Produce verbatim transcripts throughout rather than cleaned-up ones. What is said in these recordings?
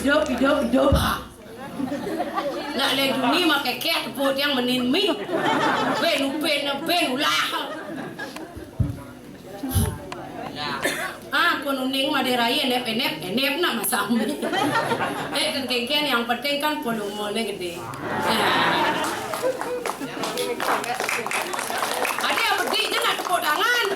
Hidup, hidup, hidup. Nak lé duni maké kék tepuk tiang menin mi. Ben, ben, ben ulah. Ah, pun uning madé rai enep-enep, enep nak masam. Eh, kan kéngkén, yang penting kan volumenya gedé. Ada yang pedih je nak tepuk tangan.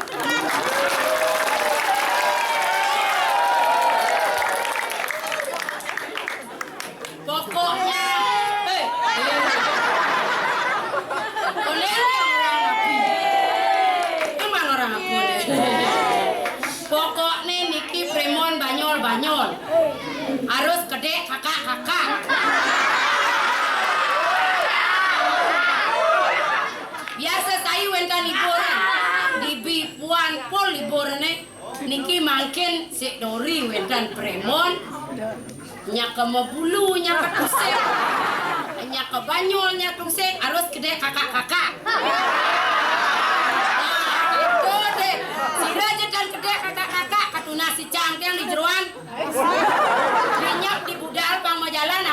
Pokoknya, eh, eh. Boleh orang rapi. Emang orang apa ni? Pokoknya niki prémon banyol-banyol. Harus kedék kakak-kakak. Biasa saya wénten libur. Di bipuan pol libur ni. Niki mangkin sik dori wénten prémon, nyaka mabulu, nyaka tusik, nyaka banyol, nyaka tusik, harus kedék kakak-kakak. Nah, itu deh. Sira ja tan kedék kakak-kakak, katunas sicang tiang di jeroan. Dinyap di budal pang majalan.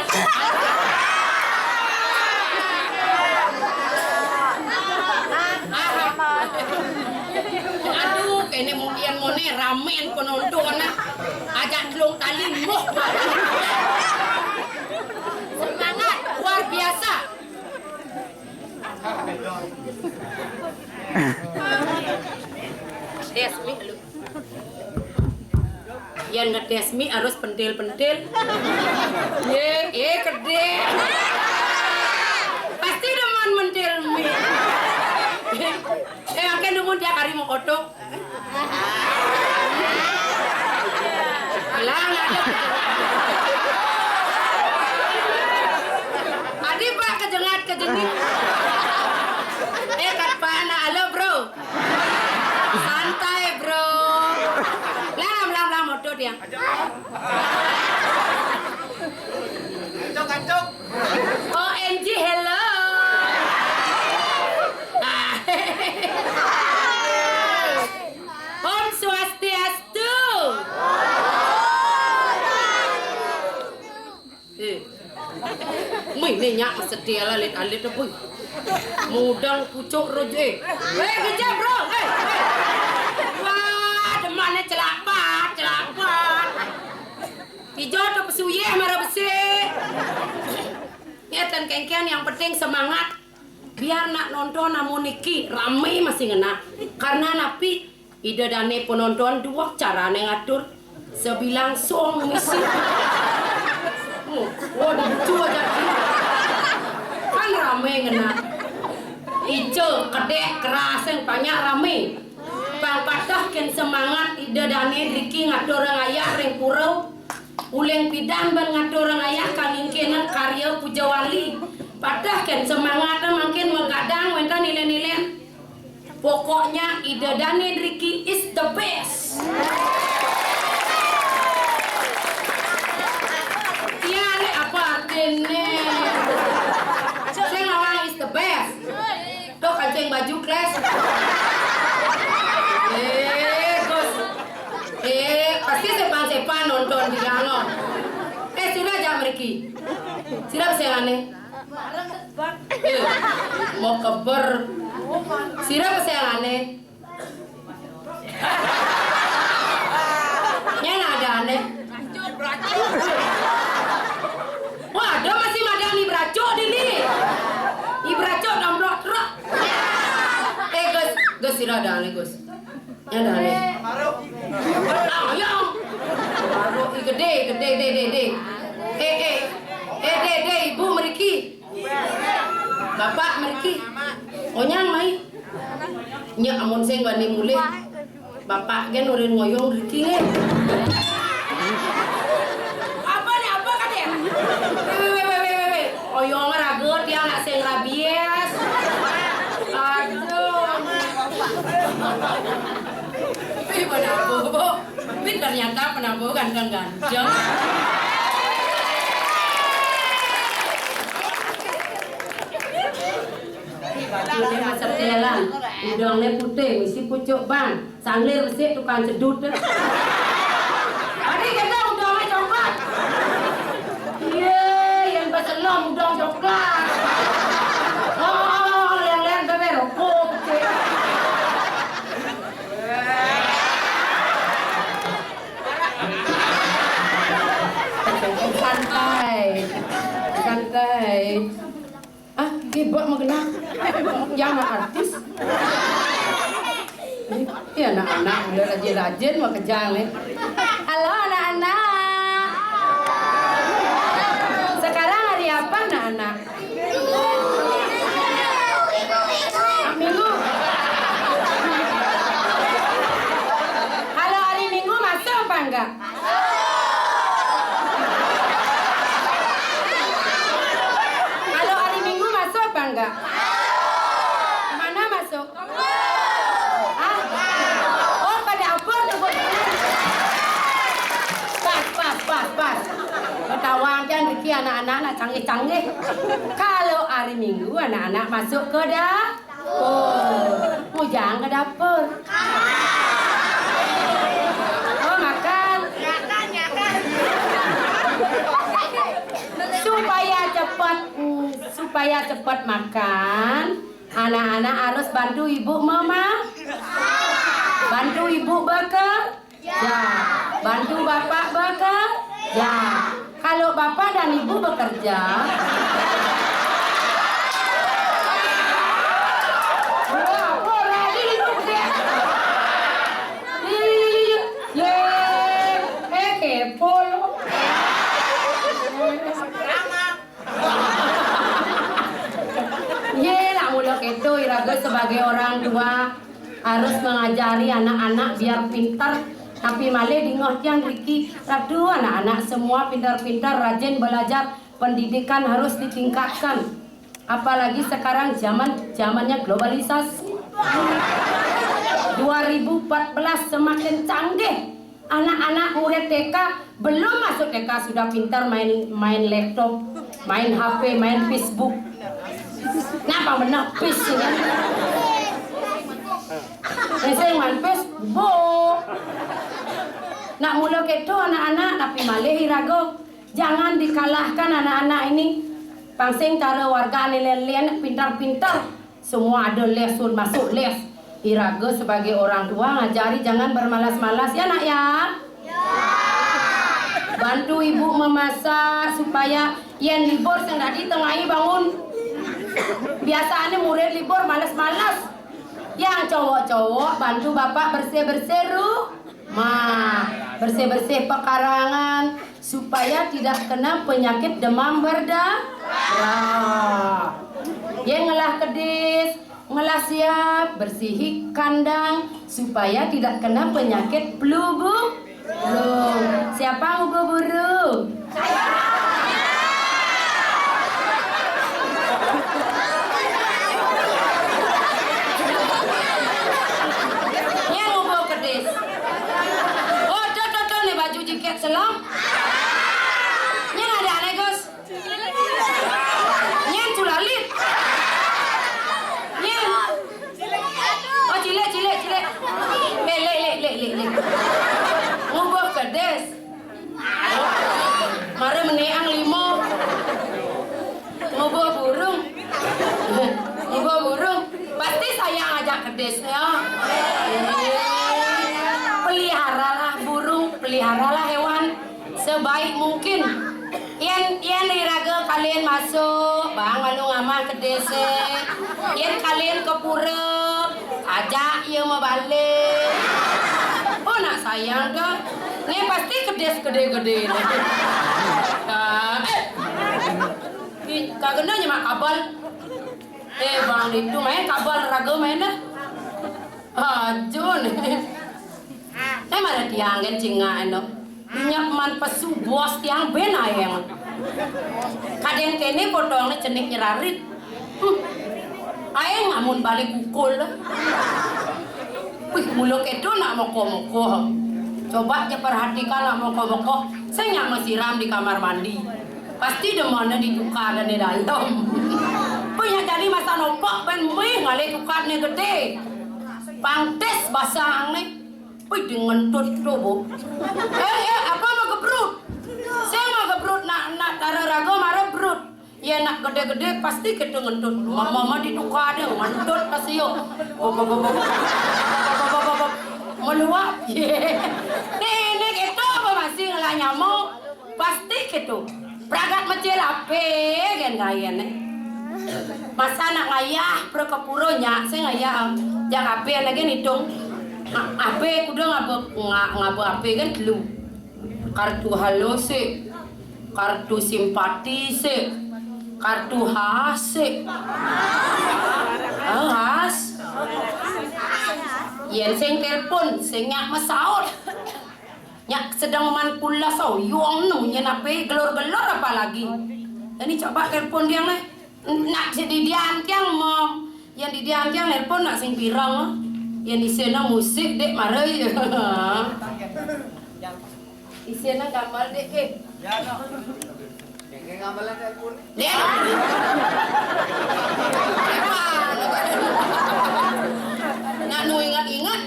Aduh, kéné mungkin moné ramén penonton, ah. Ajak telung tali, moh. Semangat luar biasa. Tes mi lu. Yan ngetes mi harus pentil-pentil. Ye, eh, kedék. Pasti demen mentil mi. Eh, makin demen tiap hari mau kotok. Alah, ngadep. Adi, Pak, kejengat, kejengit. Eh, kat Pak, anak, halo, bro. Santai, bro. Lam, lam, lam, motor dia. Kacau, kacau. O M G, hello. Om Swastiastu. Eh. Mih, ni nyak setia lah alit-alit apa. Mudang pucuk rojo, eh. Eh, kejap, bro. Eh, eh. Wah, demannya celapat, celapat. Ijo tu pesuyeh mara besi. Ngeten kengkian, yang penting semangat. Biar nak nonton amun niki rame masih ngenah. Karena napi? Ida dane penonton dua carane ngatur. Sebilang song misi. Oh, wah, lucu aja. Kan rame ngenah. Ijo, kedek, keraseng, banyak rame. Pang patah ken semangat ida dane driki ngatur ngayak ring pura. Uling pidan ban ngatur ngayah kangingkinan karya Puja Wali. Patah ken semangat mangkin magadang wenten ilen-ilen. Pokoknya Ida Dane driki is the best. Iya, nek apa artine? Sing ngawang is the best. Tuh, kancing baju kles. Eh, Gus. Eh, pasti sepan-sepan nonton di dalam. Eh, sira ja mriki. Sira peselane? Eh, mau keber. Sira peselane? Nyen adane. Wah, ada masih madani bracok dini. I bracok domplok truk. Eh, Gus, Gus, sira adane, Gus. Nyen adane. Ah, ya. Baru i gede, gede, gede, gede. Eh, eh. Eh, de, de, ibu mriki. Bapak mriki. Onyang mai. Nya amun sing wani mulih. Bapak gen urin ngoyong mriki nggih. Apa nih, apa kan ya? Weh, weh, weh, weh, weh, weh. Oyong raga tiang nak sing rabies. Aduh. Tapi penabuh, Bu. Tapi ternyata penabuh ganteng-ganteng. Bajune masetelan, udongne putih, misi pucuk ban, sanglir besik tukang cedut. Tadi kita udongne coklat. Udang coklat. Oh, leng-leng bebe rokok. Santai. Santai. Ah, gibak magena. Yang mah artis. Ih, anak-anak, mulai rajin-rajin mah kejang nih. Halo anak-anak. Sekarang hari apa anak-anak? Minggu. Kalau hari Minggu masuk apa enggak? Kalau hari Minggu masuk apa enggak? Mana masuk? Hah? Oh, pada apa tuh? Pas, pas, pas, pas. Ketawang kan Riki anak-anak nak canggih-canggih. Kalau hari Minggu anak-anak masuk ke dah. Oh, mujang ke dapur. Oh, makan. Supaya cepat, mm, supaya cepat makan, anak-anak harus bantu ibu mama. Bantu ibu bekerja. Ya, bantu bapak bekerja. Kalau bapak dan ibu bekerja, wah, apa lagi itu dia? Ye, ye, ye, ye, ye. Eh, kepo lo. Ye, nak mula keto, iraga sebagai orang tua harus mengajari anak-anak biar pintar. Tapi malih dingeh tiang Riki, aduh, anak-anak semua pintar-pintar, rajin belajar, pendidikan harus ditingkatkan. Apalagi sekarang zaman, zamannya globalisasi. Dua ribu empat belas semakin canggih. Anak-anak murid T K belum masuk T K sudah pintar main, main laptop, main H P, main Facebook. Napa benar pis ini? Sing main Facebook. Nak mula keto anak-anak, tapi malih iraga. Jangan dikalahkan anak-anak ini. Pang sing cara warga ane len-len pintar-pintar. Semua ada les, suruh masuk les. Iraga sebagai orang tua ngajari jangan bermalas-malas ya, Nak, ya. Bantu ibu memasak supaya yen libur sing dadi tengai bangun. Biasane murid libur males-males. Yang cowok-cowok bantu bapak bersih-bersih rumah, bersih-bersih pekarangan supaya tidak kena penyakit demam berdarah. Yang ngelah kedis, ngelah siap, bersihi kandang supaya tidak kena penyakit flu burung. Siapa ngubuh burung? Yang ngubuh kedis. Oh, tuh, tuh, tuh, nih baju jaket selong. Yang ada aneh, Gus. Nyen sulalit. Nyen. Oh, cilik, cilik, cilik. Lek, lek, lek, lek, lek, lek. Ngubuh kedis. Mare meneang limo. Ngubuh burung. Ngubuh burung. Pasti sayang ajak kedis, ya. Peliharalah burung, peliharalah hewan sebaik mungkin. Yen, yen iraga kalen masuk, bang malu ngamah kedis e. Yen kalen ke pura, ajak ia mabalik. Oh, nak sayang dah. Ni pasti kedis gede-gede ni. Ah, eh. Ni kagena nyemak kabel. Eh, bang, itu main kabel raga main dah. Ajun. Eh, mana tiang kan cingak eno. Minyak man pesu bos tiang ben aeng. Kadang kene potongne cenik nyerarit. Hmm. Aeng amun balik kukul. Wih, mula kedo nak moko-moko. Coba aja perhatikan nak moko-moko. Sing nyak masiram di kamar mandi. Pasti demone ditukar dan di dalam. Wih, yang jadi masa nopak ben mih ngalih tukar ni gede. Pangtes basang ni. Wih, dengan tut tu, Bu. Eh, eh, apa mau gebrut? Saya mau gebrut nak, nak tara raga mara brut. Yén nak gedé-gedé pasti kéto ngentut. Mama, mama ditukar deh, ngentut pasti yo. Meluap. Néné kéto apa masih ngelah nyamuk? Pasti kéto. Pragat mecil apé gén gayén né. Masa nak ngayah, pra ke pura nyak sing ngayah. Jak apé lagi ngitung. Nga-, apé kuda ngaba, nga-, ngaba apé kan telu. Kartu halo sik, kartu simpati sik, kartu khas sik. Ah, khas. Yén sing telepon, sing nyak mesaut. Nyak sedeng man kula soyong nu nyén apé gelor-gelor apa lagi. Ini coba telepon dia nih. Nak si Didian tiang mom. Yang Didian tiang nelpon nak sing pirang. Yang isina musik dek marai. Isina gambar dek eh. Dek. Nak nu ingat-ingat.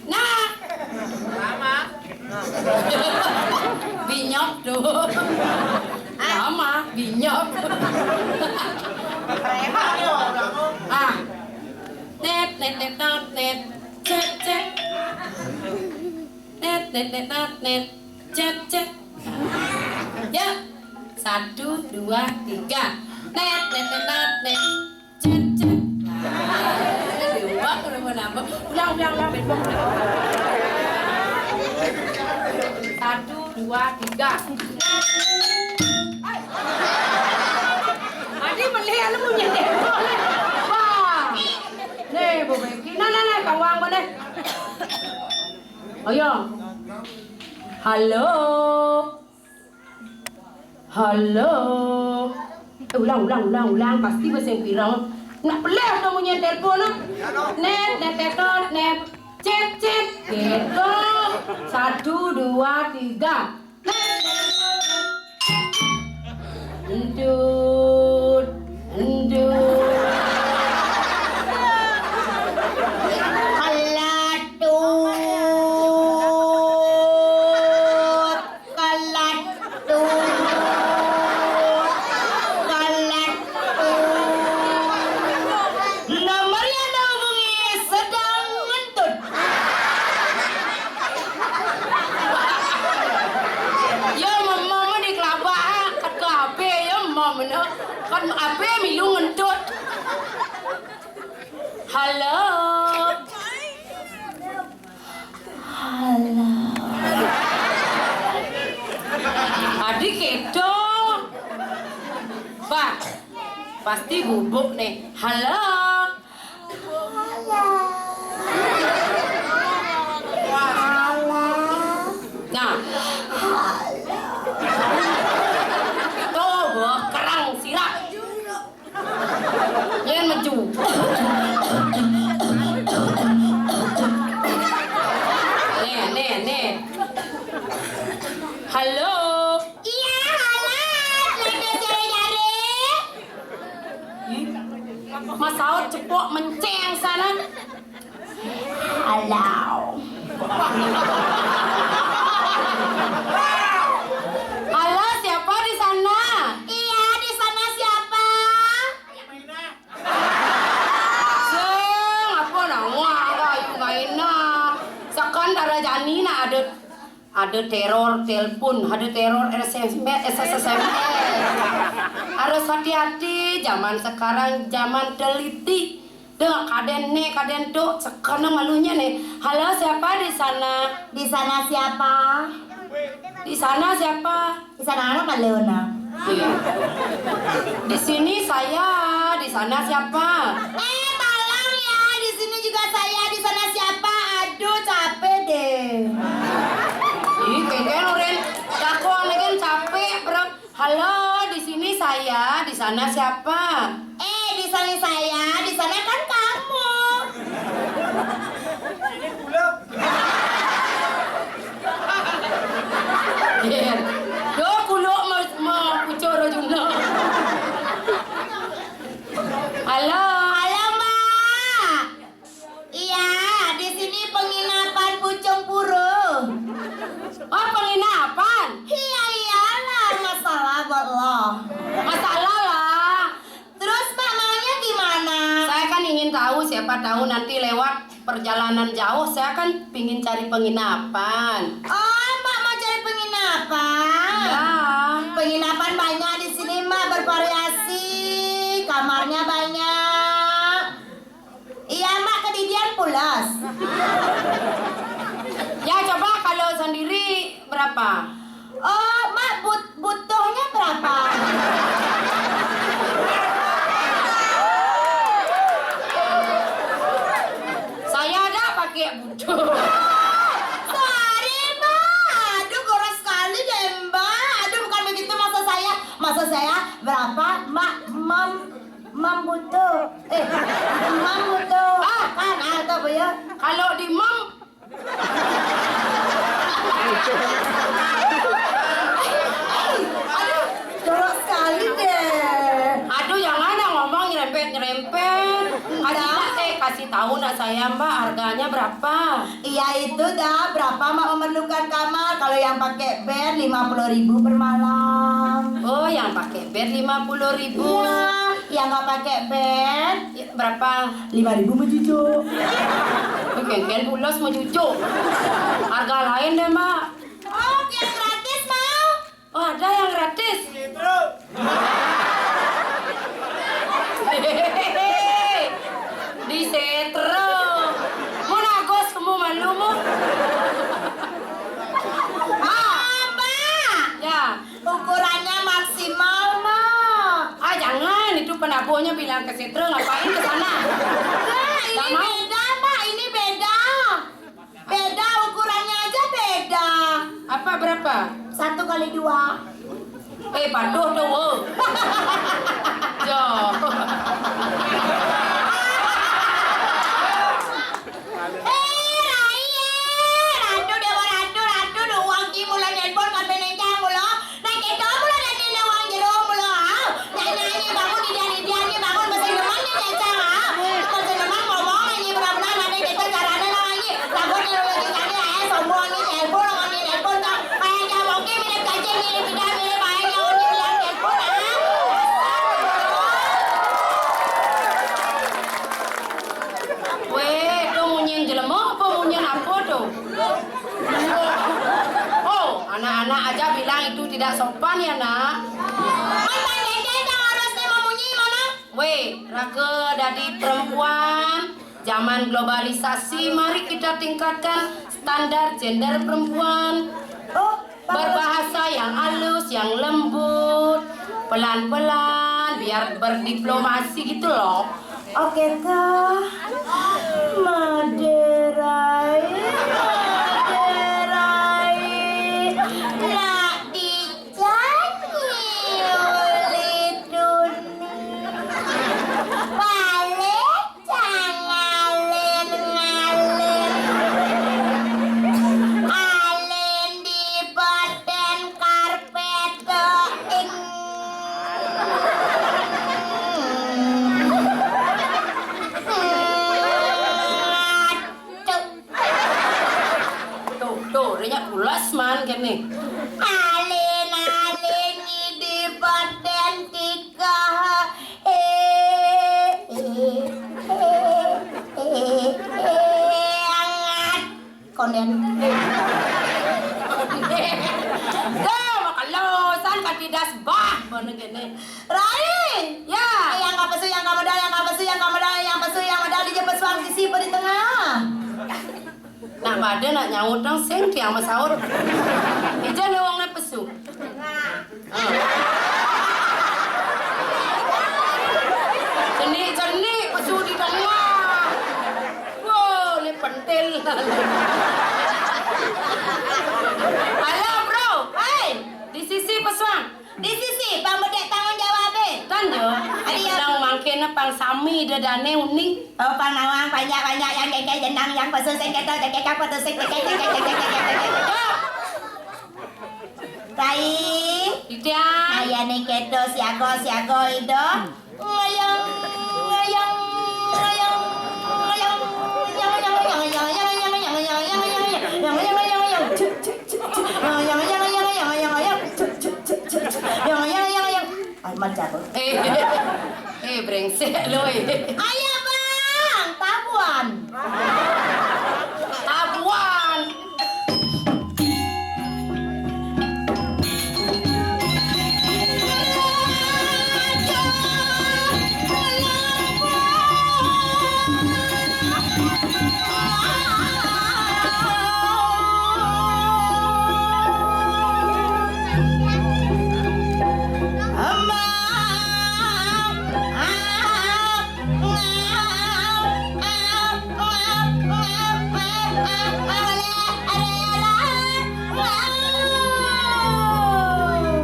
Nah. Lama. Binyok tuh. Lama, binyok. Ah. Net, net, net, net, net. Cet, cet. Net, net, net, net, net. Cet, cet. Ya. Satu, dua, tiga. Net, net, net, net, net. Cet, cet. Nah, ini diubah kalau mau nambah. Ulang, ulang, ulang, besok. Satu, dua, tiga. Adi melihat lu punya deh. Wah. Nih, Bu Becky. Nah, nah, nah, kawang mana? Ayo. Halo. Halo. Eh, ulang, ulang, ulang, ulang. Pasti bahasa yang pirang. Nak pelih tu munyi telepon tu. Net, net, net, net. Cit, cit. Gitu. Satu, dua, tiga. Entut, entut. Kalatut. Kalatut, kalatut. Nomor yang dihubungi sedang ngentut. Ya, mama, mama di kelabak, ah. Kat ke ape, ya, mama, no. Kan ape milu ngentut. Halo. Halo. Adi keto. Bah, pasti bubuk nih. Halo. Halo. Halo. Nah. Halo. Tuh, bah, kerang sirap. Yén meju. Nih, nih, nih. Halo. Iya, halo. Lagi cari-cari. Ih, Mas Saud cepok menceng sana. Halo. Halo, siapa di sana? Iya, di sana siapa? Sing, apa nama? Ayu Maina. Sekan darah jani nak ada, ada teror telepon, ada teror S M S, S M S. Harus hati-hati, zaman sekarang zaman teliti. Dek, kadén né, kadén tu, sekarang malunya né. Halo, siapa di sana? Di sana siapa? Di sana siapa? Di sana anak malu, nah. Iya. Di sini saya, di sana siapa? Eh, tolong ya, di sini juga saya, di sana siapa? Aduh, capek deh. Ih, kengken orang jagoan kan capek, bro. Halo, di sini saya, di sana siapa? Eh, di sini saya, di sana kan kamu. Iya. Duh, kuluk mau, mau kucur ujungnya. Halo. Halo, Mbak. Iya, di sini penginapan Pucung Puru. Oh, penginapan? Iya, iyalah, masalah buat lo. Tahu nanti lewat perjalanan jauh, saya kan pingin cari penginapan. Oh, Mbak mau cari penginapan? Ya. Penginapan banyak di sini, Mbak, bervariasi. Kamarnya banyak. Iya, Mbak, kedidian pulas. Ya, coba kalau sendiri berapa? Oh, Mbak, but-, butuhnya berapa? Saya ada pakai butuh. Sorry, Mbak. Aduh, kurang sekali deh, Mbak. Aduh, bukan begitu maksud saya. Maksud saya, berapa, Mbak, mem-, membutuh? Eh, membutuh. Ah. Kan, ah, atau apa ya? Kalau di mem- Aduh, jorok sekali deh. Aduh, jangan dah ngomong nyerempet-nyerempet. Kasih nak, eh, kasih tahu nak saya, Mbak, harganya berapa? Iya, itu dah, berapa Mbak memerlukan kamar? Kalau yang pakai bed, lima puluh ribu per malam. Oh, yang pakai bed lima puluh ribu. Iya, yang nggak pakai bed. Ya, berapa? Lima ribu mencucuk. Kengken pulas mencucuk. Harga lain deh, Mbak. Oh, yang gratis mau? Oh, ada yang gratis. Di setro. Mau nagos kamu malu mu? Ah, Mbak. Ya. Ukurannya maksimal, Mbak. Ah, jangan. Itu penabuhnya bilang ke setro, ngapain ke sana? Nah, ini beda, Mbak. Ini beda. Beda, ukurannya aja beda. Apa berapa? Satu kali dua. Eh, patuh tu, wo. Yo. Eh, Rai, eh, Ratu, Dewa Ratu, Ratu, duh, wong ki mula nelpon, kan benencang mula. Nah, kita mula dan nenek wong jero mula, ah. Nyanyi, nyanyi, bangun, Didian, Didian, nyanyi, bangun, mesti nemen ni, Cecang, ah. Mesti nemen ngomong, nyanyi, benar-benar, nanti kita caranya, nah, nyanyi. Lagu teknologi canggih, eh, sombong ni, telepon, orang ni, telepon, tak. Kayak dia mungkin mirip cacing, mirip bidang, mirip ayam, yang orang ni bilang telepon, ah. Weh, tu munyin jelema apa munyin apa tu? Oh, anak-anak aja bilang itu tidak sopan ya, Nak. Kan Bang Deden yang harusnya memunyi, mana? Weh, raka dadi perempuan, zaman globalisasi, mari kita tingkatkan standar gender perempuan. Oh, berbahasa yang halus, yang lembut, pelan-pelan, biar berdiplomasi gitu loh. Oke, Kak. Maderai, Maderai. Nak dicanyi uli duni. Balik. Jangan ngalen-ngalen. Alen di badan karpet ing. Aduh. Tuh, tuh, dia pulas man kene. Alen-alen di badan tiga. Eh, eh, eh, eh, eh, angat. Konden. Dah, makalosan kan tidak sebah, mana kene. Rai! Ya. Eh, yang kapesu, yang kamedal, yang kapesu, yang kamedal, yang pesu, yang medal di jepes wang sisi apa di tengah? Nak pada nak nyaut dong, sing tiang masaut. Ija lewang nak pesu. Ah. Cenik-cenik pesu di tengah. Wow, ni pentil. Halo, bro. Hai. Di sisi pesuang. Di sisi, pang bedek tanggung jawab, eh. Kan yo. Ayo. Bilang mangkene pang sami dedane uning. Oh, pang nawang banyak-banyak yang keke jenang, yang pesu sing keto, keke kapo tu sing keke keke keke keke keke. Rai. Tidak. Ayane keto siago siago ido. Ngayang, ngayang, ngayang, ngayang, ngayang, ngayang. Yang, yang, yang, yang, yang, yang, yang. Yang, yang, yang, yang. Ay, manjatuh. Eh, eh, brengsek lo, eh. Ayo, Bang, tamu Tabuan.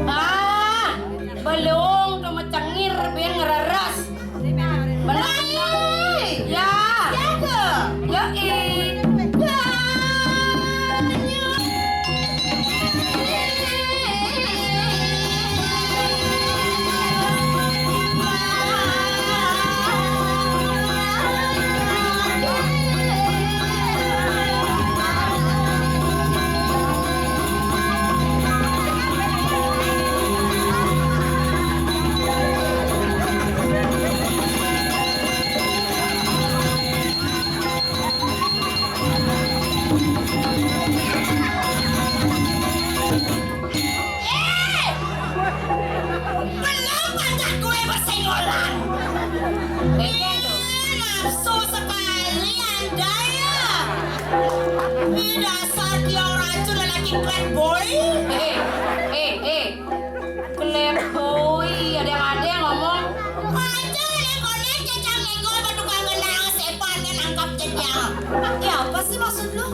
Ah, belum tuh mecengir, ben ngereres. Bener. Rai. Ya. Siaga. Yoi. Banyu. Eh! Belum pancak gue bersenggolan. Ih, nafsu sekali Anda ya. Ih, dasar kiong racun lelaki playboy. Eh, eh, eh. Playboy, ada yang ada yang ngomong. Aja nih, konek cecang nyenggol, tukang gendang, sepan, nangkap cecang. Pakai apa sih maksud lu?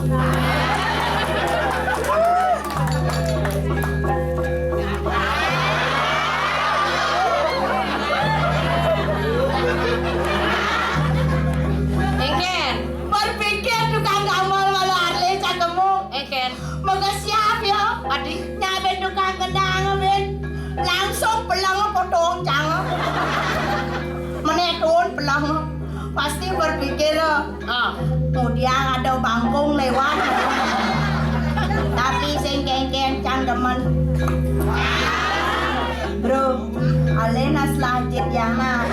Engken. Berpikir tukang gamal malu arle cangkemmu. Engken. Mega siap ya. Adi. Nyaben tukang gendang, Ben. Langsung pelang potong cang. Menetun pelang. Pasti berpikir, ah, kemudian ada bangkung lewat. Tapi sing kengken cang demen. Bro, alena selajit yang na.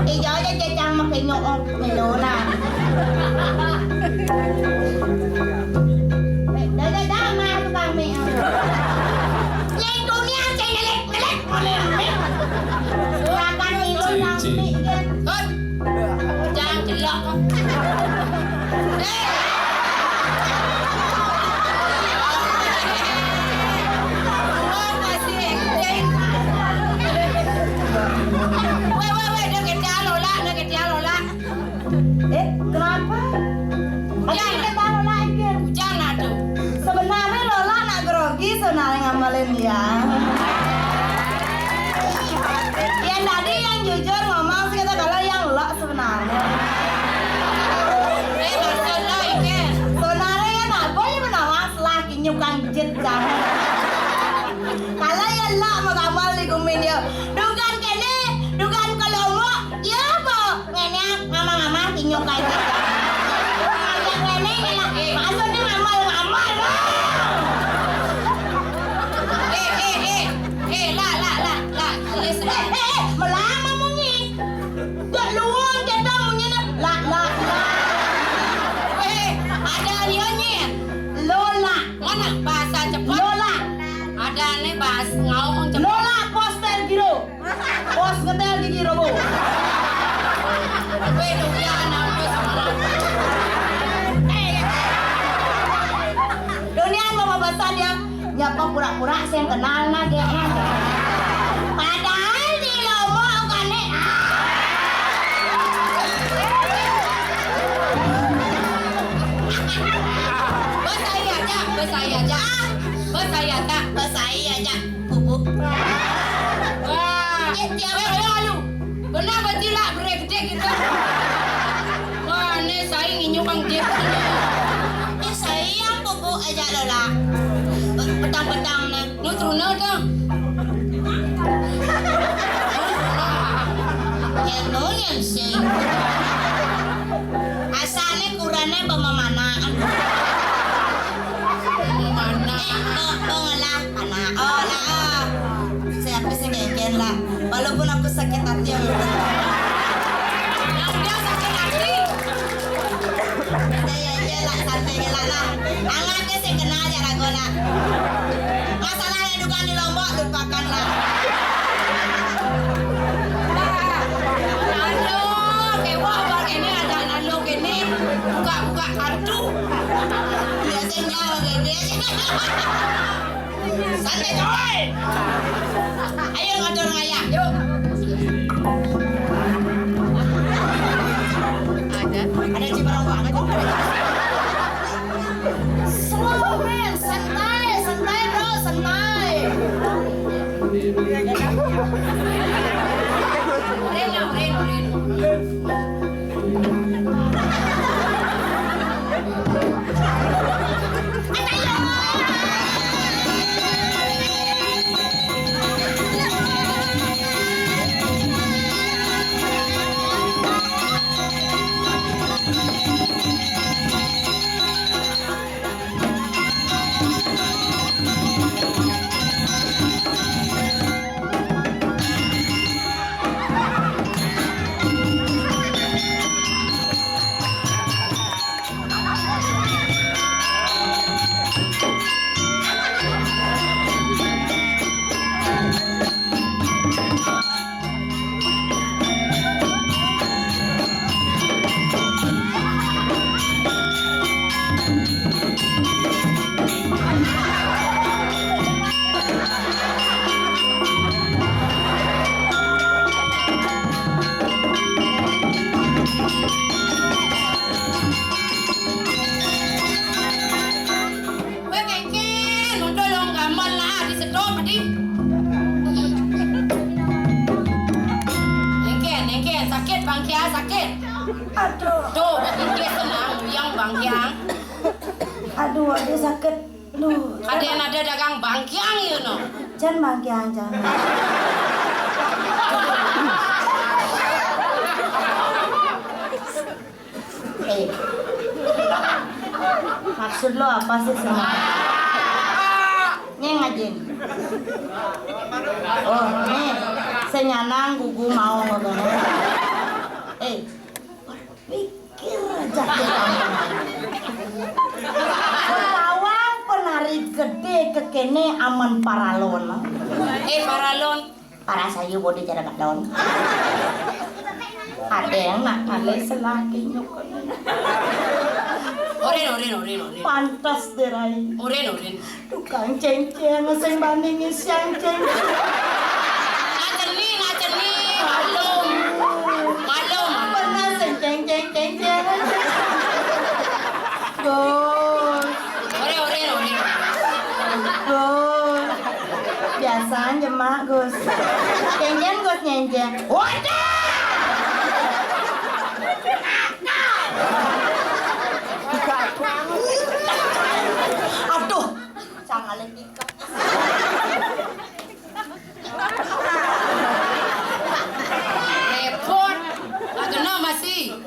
Ijo aja cecang makin nyok milona. Dah, dah, dah, mah tukang mi. Lek dunia ceng ngelek, ngelek, ngelek. Makan ilu nang mi, kan. Hut. Jangan celok. Eh. Apa sih, eh? Weh, weh, weh, dia ketiak lola, dia ketiak lola. Eh, kenapa? Hujan. Ada yang tahu lagi. Hujan ada. Sebenarnya Lola nak grogi sebenarnya ngamalin dia. Yang tadi yang jujur ngomong sih kata kalau yang lo sebenarnya. Eh, maksud lo ini. Sebenarnya ya nak boleh menawang selagi nyukang jet kan. Kalau ya lo mau ngamal di gumin dia. Dukan kene, dukan kelomo, iya apa? Ngene, ngamang-ngamang, kinyuk aja. Ngajak ngene, ngene. Maksudnya ngamal-ngamal, lah. Eh, eh, eh. Eh, lah, lah, lah, lah. Serius, eh, lah. Eh, eh, melama munyi. Gak luang kita munyi, nah. Lah, lah, lah. Eh, ada rianya. Lola. Mana bahasa cepat? Lola. Ada nih bahas ngomong cepat. Lola poster giro. Pos ngetel gigi robo. Weh, dunia anak bos malah. Dunia mau pembahasan ya. Nyapa pura-pura saya kenal nah, G M. Padahal di lomo kan nih. Bos saya aja, bos saya aja. Bos saya aja, bos saya aja. Pupuk. Wah, eh, tiap hari lu. Benar berarti lah, gede gitu. Wah, ini saya nginyuk kan dia. Eh, saya yang pupuk aja lo lah. Petang-petang nih. Lu turun dong. Ya, lo yang sih. Asalnya kurangnya pememanaan. Mana? Eh, oh, oh lah, anak, oh lah. Siapa sih ngeken lah? Walaupun aku sakit hati ya. Yang dia sakit hati. Kenal aja lagu nak. Masalah yang dugaan di Lombok lupakanlah. Aduh, kewah bang ini ada lalu gini. Buka-buka kartu. Biasanya bebek. Santai coy. Ayo ngatur ngayah, yuk. Ada. Ada cibarang banget. Slow, man. Santai, santai, bro, santai. Urin lah, urin, urin. Weh, kengken, untuk long gamal lah, di sedot tadi. Kengken, kengken, sakit bangkiang, sakit. Aduh. Tuh, kengken senang, yang bangkiang. Aduh, aduh sakit. Duh. Ada yang ada dagang bangkiang, you know. Jan bangkiang, jan. Eh. Maksud lo apa sih semua? Nyeng aja. Oh, nih. Senyanang gugu mau ngomong. Eh. Pikir aja kita. Lawang penari gede kekene aman paralon. Eh, paralon. Para sayu bodi cara balon. Ada yang nak kali selaki nyukun. Orin, orin, orin, orin. Pantas derai. Orin, orin. Tukang cengceng, sing banding isian cengceng. Nak ceni, nak ceni. Malum. Malum. Pernah sing cengceng, cengceng. Gus. Ore, ore, ore. Gus. Biasaan jemak, Gus. Cengceng, Gus, nyenceng. Waduh! Aduh. Sangaling ikep. Repot. Kagena masih.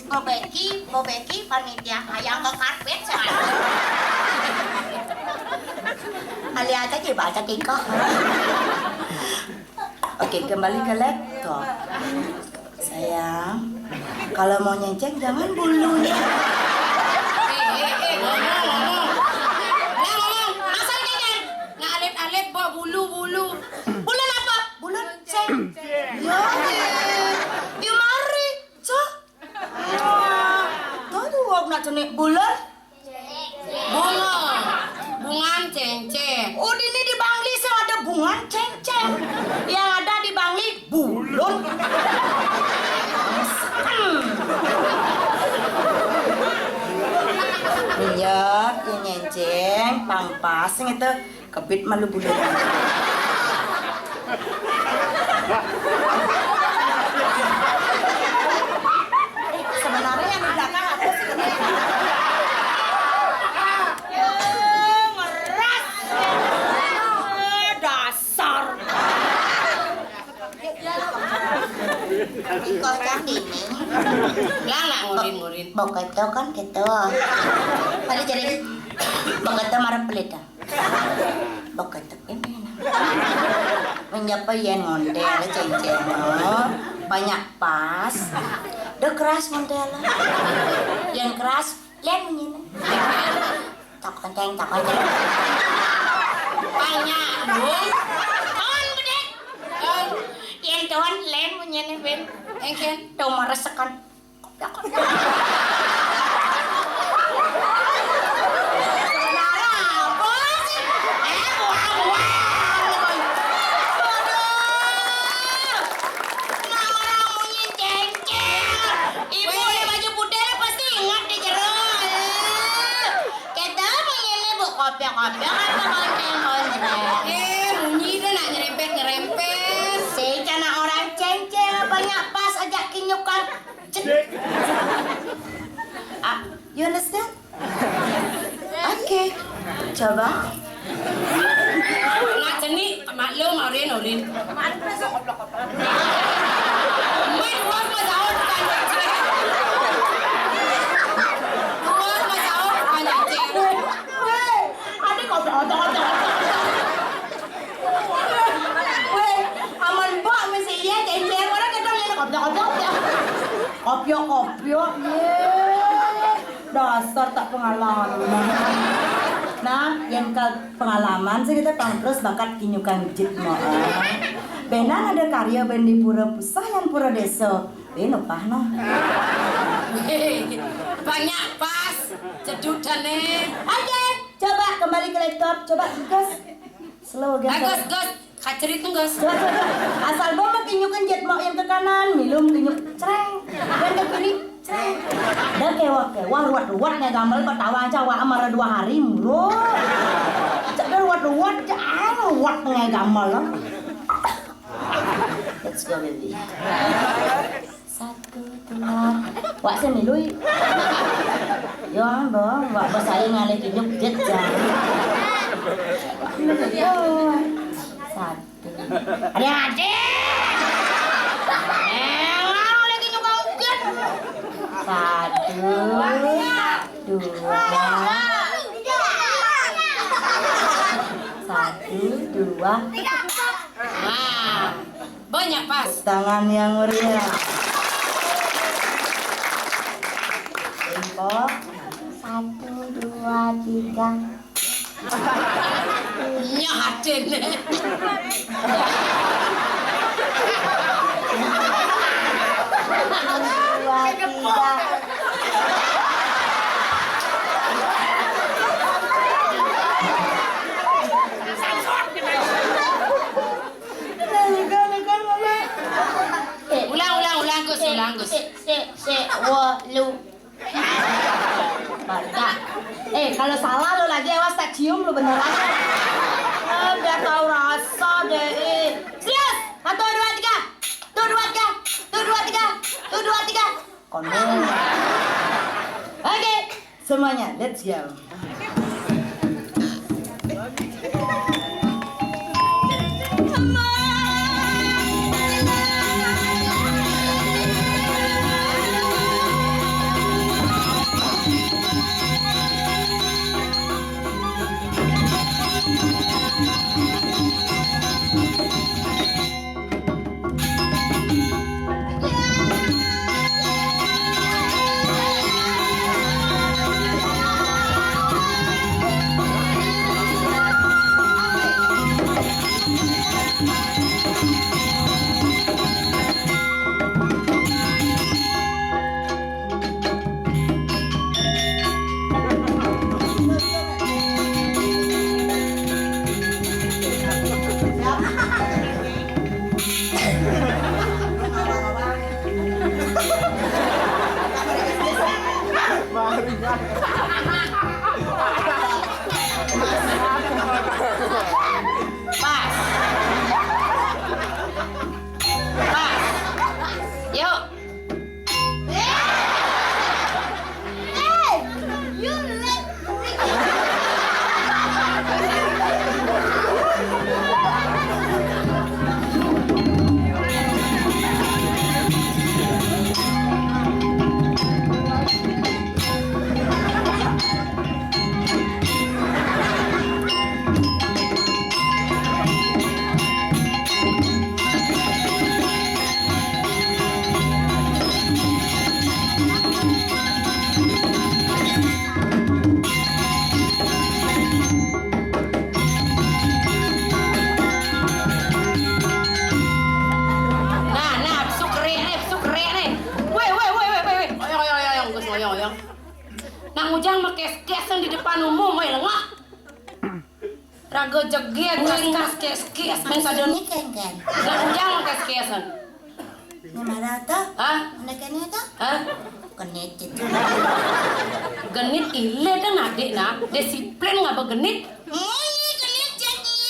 Bobeki, Bobeki, panitia hayang ke karpet, sangat. Kali aja sih bahasa tingkah. Oke, kembali ke laptop. Sayang, kalau mau nyenceng jangan bulunya. Eh, eh, eh, ngomong, ngomong. Nah, ngomong. Asal nyenceng. Nah, alit-alit bawa bulu-bulu. Bulan apa? Bulan ceng. Ya, eh. Di mari, cah. Tuh, tuh, wak nak cenik bulan. Bunga. Bungan cengceng. Oh, ini di Bangli sih ada bungan cengceng. Yang ada di Bangli bulun. Minyak, yang nyenceng, pampas, gitu. Kebit malu bulu. Sebenarnya yang di belakang apa sih? Eh, ngeras. Eh, dasar. Kocak ini. Lah, lah, ngurin, ngurin. Boketo kan gitu. Tadi jadi boketo marah pelit dah. Beketek ini. Menyapa yen ngondel cengceng. Banyak pas. Udah keras ngondel. Yang keras, len ini. Cak kenceng, cak kenceng. Tanya, Bung. Kon bedek. Kon. Yen kon lem nyene ben. Engken. Tuh meresekan. Kopiok, kopiok. Nah, apa sih? Eh, buang, buang. Aduh. Nah, orang munyi cengceng. Ibu, weh, ada baju putih lah, pasti ingat di jero. Eh, kita pengennya bu kopiok-kopiok apa konceng-konceng? Eh, munyi deh nak nyerempet-nyerempet. Si cana orang cengceng, banyak pas ajak kinyukan. Cek. Ah, you understand? Oke. Coba. Nak cenik, maklum, Orin, Orin. Wait, what was our bukan cek? What was our bukan cek? Weh, ada kopiok, kopiok, kopiok, kopiok. Weh, aman mbok mesti iya cengceng, ora ketemu ngene kopiok, kopiok, kopiok. Kopiok, kopiok, ye. Dasar tak pengalaman. Nah, yang ke pengalaman sih kita pang terus bakat kinyukan jit mau. Benar ada karya ben di pura pusah yang pura desa. Ini pah no. Banyak pas jedudane. Oke, coba kembali ke laptop, coba gas. Slow gas. Bagus, Gus. Kacerit tuh, Gus. Coba, coba, coba. Asal bawa kinyukan jit mau yang ke kanan, milum kinyuk cereng. Dan ke kiri, cereng. Dah kewak kewak ruwet ruwet ngai gamal betawa aja wa amara dua hari mulu. Cek dah ruwet ruwet, cek ruwet ngai gamal loh. Let's go, baby. Satu, dua. Wak sing milu. Yo, Bang, wak bos saya ngalih kinyuk dit ya. Yo. Satu. Ada, ada. Eh, orang lagi nyuka ungkit. Satu, dua. Satu, dua. Nah. Banyak pas. Tangan yang meriah. Tempo. Satu, dua, tiga. Nyahatin. Dua, tiga. Ulang, ulang, ulang, Gus, ulang, Gus. Sik, sik, sik, wolu. Baca. Eh, kalau salah lo lagi, awas tak cium lo beneran. Eh, biar tahu rasa deh. Eh. Serius? Satu, dua, tiga. Tuh, dua, tiga. Tuh, dua, tiga. Tuh, dua, tiga. Kono. Oke, semuanya, let's go. Di depan umum, woi, lengah. Raga jeget, kaskas, keskes, men sadon. Ini kan, kan. Lah, ujang keskes, kan. Nomor berapa? Hah? Menekannya tuh? Hah? Genit gitu. Genit ile kan adik, nah. Disiplin ngapa genit? Muni genit jani.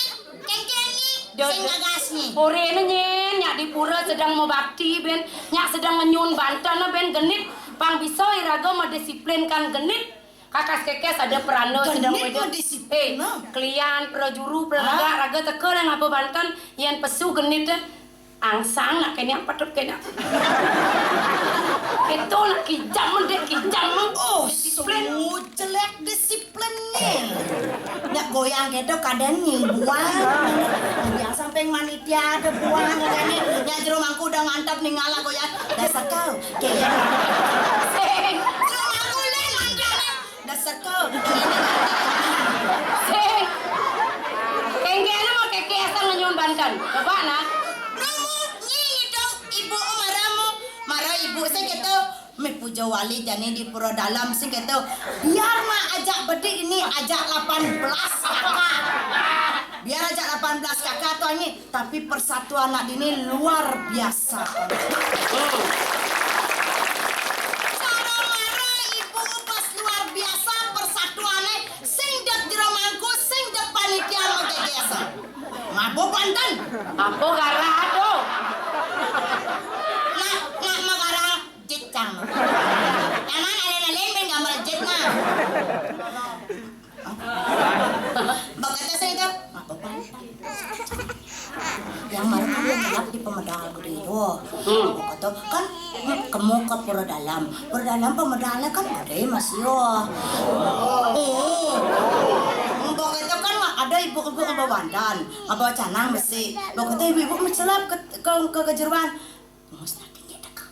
Kenceng nih. Sing gagas nih. Orena nyen, nyak di pura sedang mau bakti, ben. Nyak sedang ngenyun banten, ben genit. Pang bisa iraga mendisiplinkan genit. Kakas kekes ada peranda sedang. Genit mau disiplin, eh, nah. Klian, prajuru, praraga, raga teka nang ngaba banten, yen pesu genit, eh, angsang nak kene apa tut kene. Itu nak kijam, mendek kijam, meng. Oh, disiplin. So jelek disiplin nih. Nyak goyang gitu, kadang nih buang. Yang sampai manitia ada buang, kadang nih. Nyak jero mangku udah ngantap nih ngala goyang. Dasar kau, kayak. Sing. Jero mangku le mantap. Dasar kau. Sing. Kenggene mau keke asal ngenyun banten. Coba, nah. Romo, nyi dong, ibu, oh, maramu. Mara ibu sing gitu. Me puja wali jani di pura dalam sing gitu. Biar mah ajak bedik ini, ajak lapan belas kakak. Biar ajak lapan belas kakak tuh, nyi. Tapi persatuan anak dini luar biasa. Cara mara ibu pas luar biasa persatuannya, sing dek jero mangku, sing dek panitia megegesa. Mabuk banten. Apa gara tuh? Nak, nak magara jit cang. Jangan ada lain main gambar jit nah. Bakata saya itu, apa-apa. Yang mara kan dia ngelap di pemedal gede itu. Hmm. Bakata kan kemu ke pura dalam. Pura dalam pemedalnya kan gede masih yo. Oh. Bakata kan ada ibu-ibu ngebawa banten, ngebawa canang besi. Bakata ibu-ibu mencelap ke, ke, ke kejeruan. Mus nanti dia teka.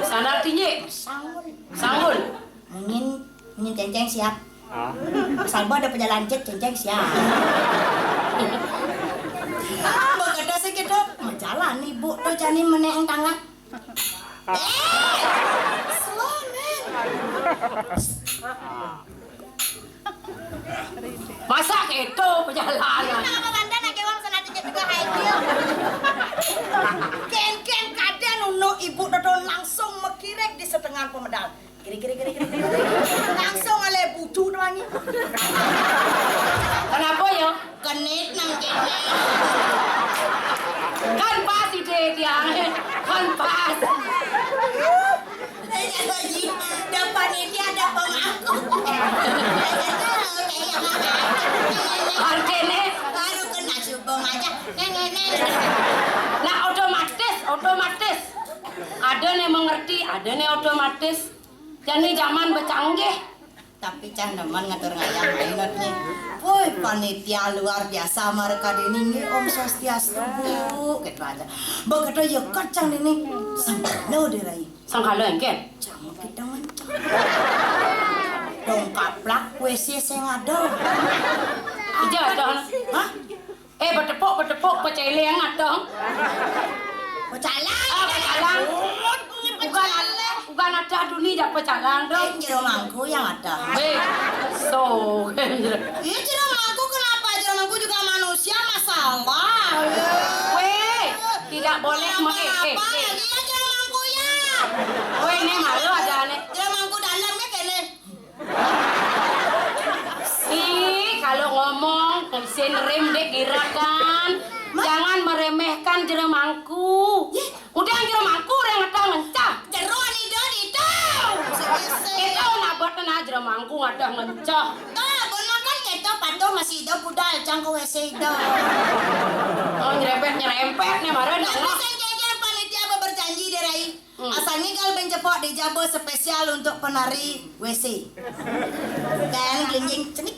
Sandal tinjek. Sangul. Sangul. Mungkin, mungkin cenceng siap. Ah. Salba ada pejalan cet, cenceng siap. Begitu sih gitu. Majalan ibu tuh jani menek tangan. Eh, slow, man. Masa gitu perjalanan? Kenapa banten ake wong sana tinjek juga high heel? Ken-ken kadang nunu ibu dodon langsung mekirek di setengah pemedal. Kiri, kiri, kiri, kiri, kiri. Langsung ale bucu doang. Kenapa ya? Genit nang kene. Kan pas ide dia. Kan pas. Ada panitia, ada pemangku. Artine baru kena subung aja. Neng, neng, neng. Nah, otomatis, otomatis. Ada nih mengerti, ada nih otomatis. Jani zaman becanggih. Tapi cah nemen ngatur ngayah mainot nih. Woi, panitia luar biasa mereka dini nih, Om Swastiastu, Bu. Gitu aja. Begitu ya kacang dini. Sangkalo dirai. Sangkalo engken? Cang kita mencang. Dong kaplak W C sing ada. Ija ada. Hah? Eh, betepuk, betepuk, peceleng ada. Pecalang. Ah, pecalang. Bukan, bukan ada dunia jak pecalang dong. Eh, jero mangku yang ada. Eh, so. Iya, jero mangku kenapa? Jero mangku juga manusia, masalah. Weh, tidak boleh mengekek. Iya, jero mangku ya. Weh, ini malu ada nih. Jero mangku dalam nih kene. Ih, kalau ngomong, isin rem dek gerakan. Jangan meremehkan jero mangku. Udah jero mangku orang ada ngencah. Jero nih do di do. Itu nabot na jero mangku ada ngencah. Tuh, bun makan keto patuh masih hidup budal cangko W C itu. Oh, nyerempet-nyerempet nih, marah. Tapi sing kengken panitia apa berjanji deh, Rai? Hmm. Asal ngigal ben cepok di jaba spesial untuk penari W C. Kan gelinjing cenik.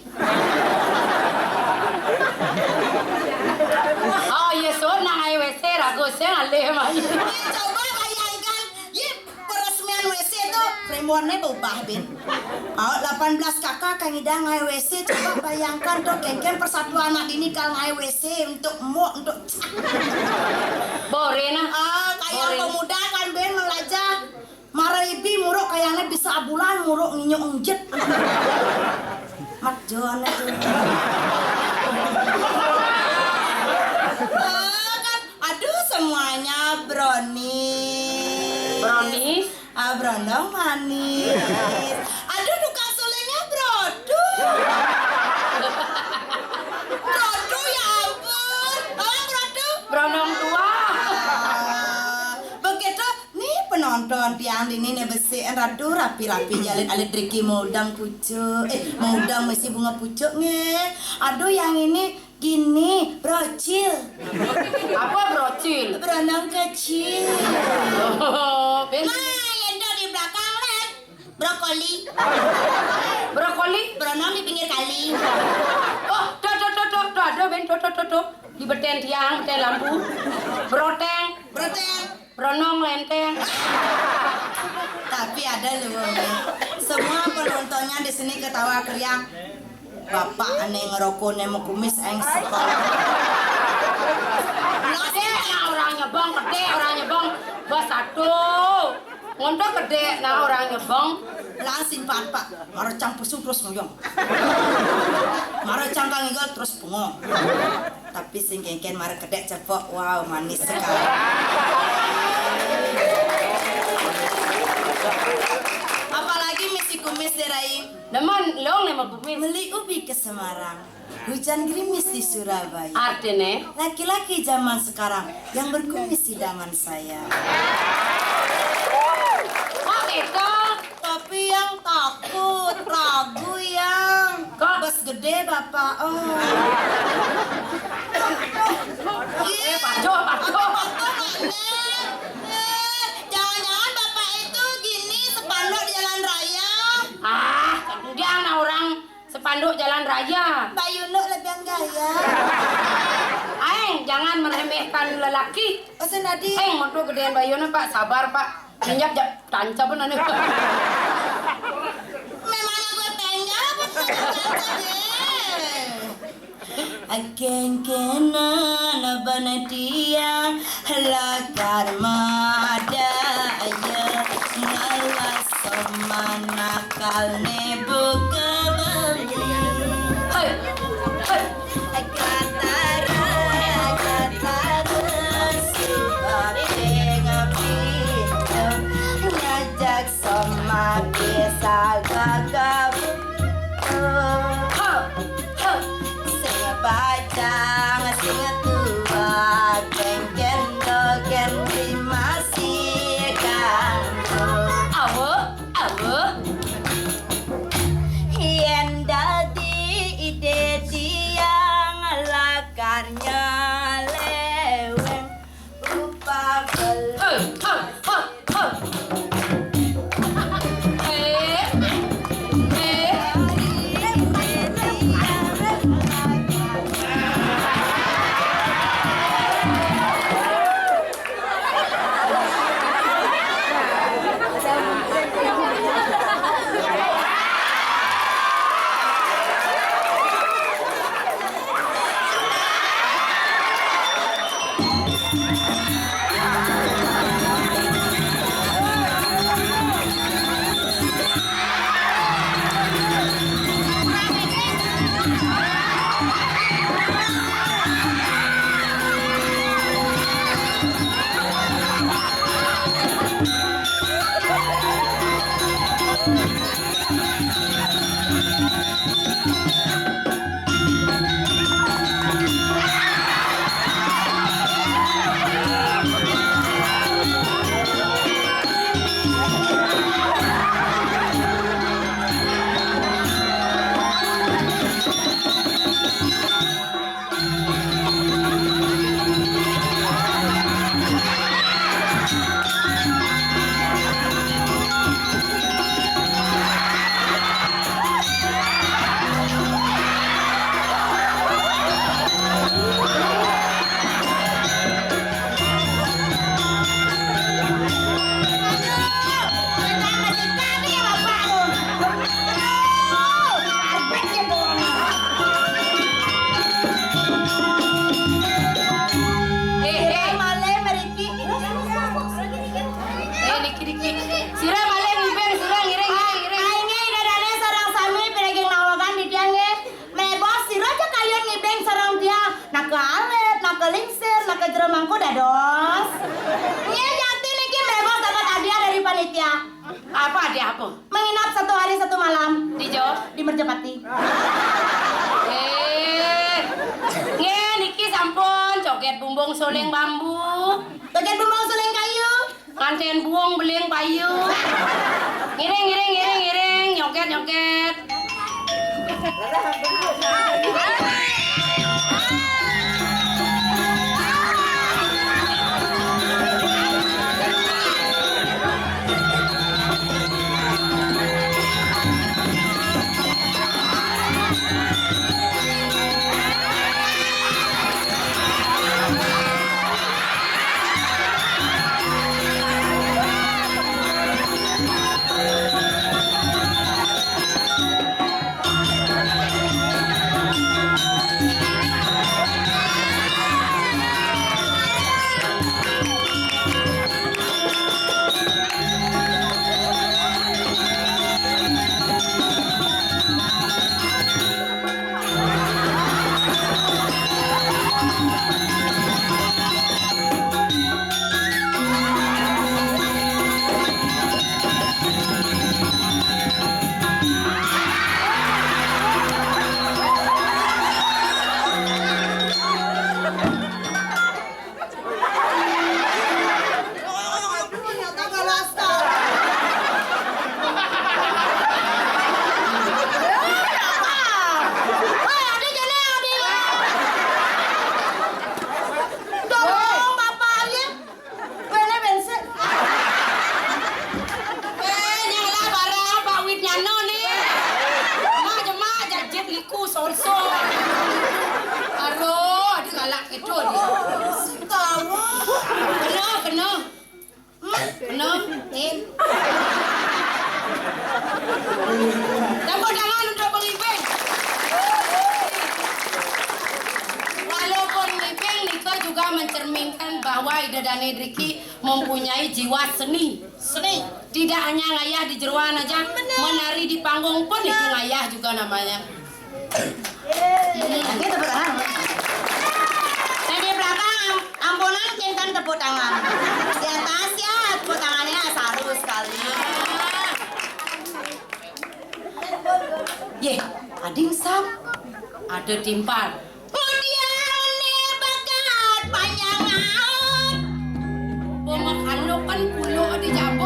Oh, iya, so nang ai W C ragu sing alih mai. Coba bayangkan, ye, peresmian W C tuh frameworknya berubah, Bin. Oh, delapan belas kakak kang idang ai W C, coba bayangkan tuh, kengken persatuan anak dini kang ai W C untuk mok, untuk Bore nah. Ah, kayak pemuda kan, Ben, melajah. Mara ibi muruk kayane bisa abulan muruk nginyuk njet. Mat Jon itu. Eh, kan, aduh, semuanya brownies. Brownies? Ah, brondong manis. Aduh, tukang sulingnya brodo. Brodo, ya ampun. Oh, brodo. Brondong tua. Ah, begitu nih penonton tiang dini nih besi radu rapi-rapi jalin alit Ricky mau udang pucuk. Eh, mau udang mesti bunga pucuk nih. Aduh, yang ini gini, brocil. Apa brocil? Berenang kecil. Oh, ben. Nah, yang di belakang, Len. Brokoli. Brokoli? Berenang di pinggir kali. Oh, tuh, tuh, tuh, tuh, tuh, ada, Ben, tuh, tuh, tuh, tuh. Di beten tiang, beten lampu. Broteng. Broteng. Berenang lenteng. Tapi ada loh, Wong. Semua penontonnya di sini ketawa keriang. Bapak ane ngerokok nemu kumis eng sekolah. Gede nah orang nyebong, gede orang nyebong. Bos satu. Ngondo gede nah orang nyebong. Langsing Pak, Pak. Mara cang pesu terus ngoyong. Mara cang kang igol terus bengong. Tapi sing kengken mara kedek cepok, wow, manis sekali. Apalagi misi kumis deh, Rai. Demen, long nih mau kumis. Meli ubi ke Semarang, hujan gerimis di Surabaya. Artine? Laki-laki zaman sekarang yang berkumis idaman saya. Kok gitu? Tapi yang takut, ragu yang. Kok? Bos gede, Bapak. Oh. Eh, paco, paco. Apa paco, Nek? Eh, jangan-jangan Bapak itu gini, spanduk di jalan raya? Ah, dia nah orang spanduk jalan raya. Bayune lebihan gaya. Aeng, jangan meremehkan lelaki. Oh, senadi. Eng, metu gedean bayune, Pak. Sabar, Pak. Minyak jak tancap pun anu. Memangnya gue pengen apa tuh tancap, eh? Akeng kena bana dia lakar mada ya ngawas soman nakal ne buka beli. Hai, hai. Gatara, gatara, si babe ngapito, ngajak sama desa gagabu. Ho, ho. Sing bajang, sing tua, geng gendong, geng lima, si ganggu. Awo. Awo. Apa? Menginap satu hari satu malam. Di Jawa? Di Merjapati. Eh, nggih, niki sampun joget bumbung suling bambu. Joget bumbung suling kayu. Nganten buung beling payu. Ngiring, ngiring, ngiring, ngiring, nyoget, nyoget. Tolong, Bapak, ya. Wene bensin. Eh, nyala barang Pak Widnyano nih. Mak jemak jajit liku solsol. Aduh, ada galak itu dia. Sutawa. Kena, kena. Hmm, kena, Nin. Tepuk tangan untuk Bang Iping. Walaupun Iping nika juga mencerminkan bahwa Ida Dane Driki mempunyai jiwa seni. Seni. Tidak hanya ngayah di jeroan aja, menari di panggung pun itu ngayah juga namanya. Lagi tepuk tangan. Nah, di belakang am-, ampunan kinten tepuk tangan. Di atas ya tepuk tangannya saru sekali. Yeh, ading sap. Ada timpal. Mudian ne bakat panjang aut. Pemakan lo kan pulo di jam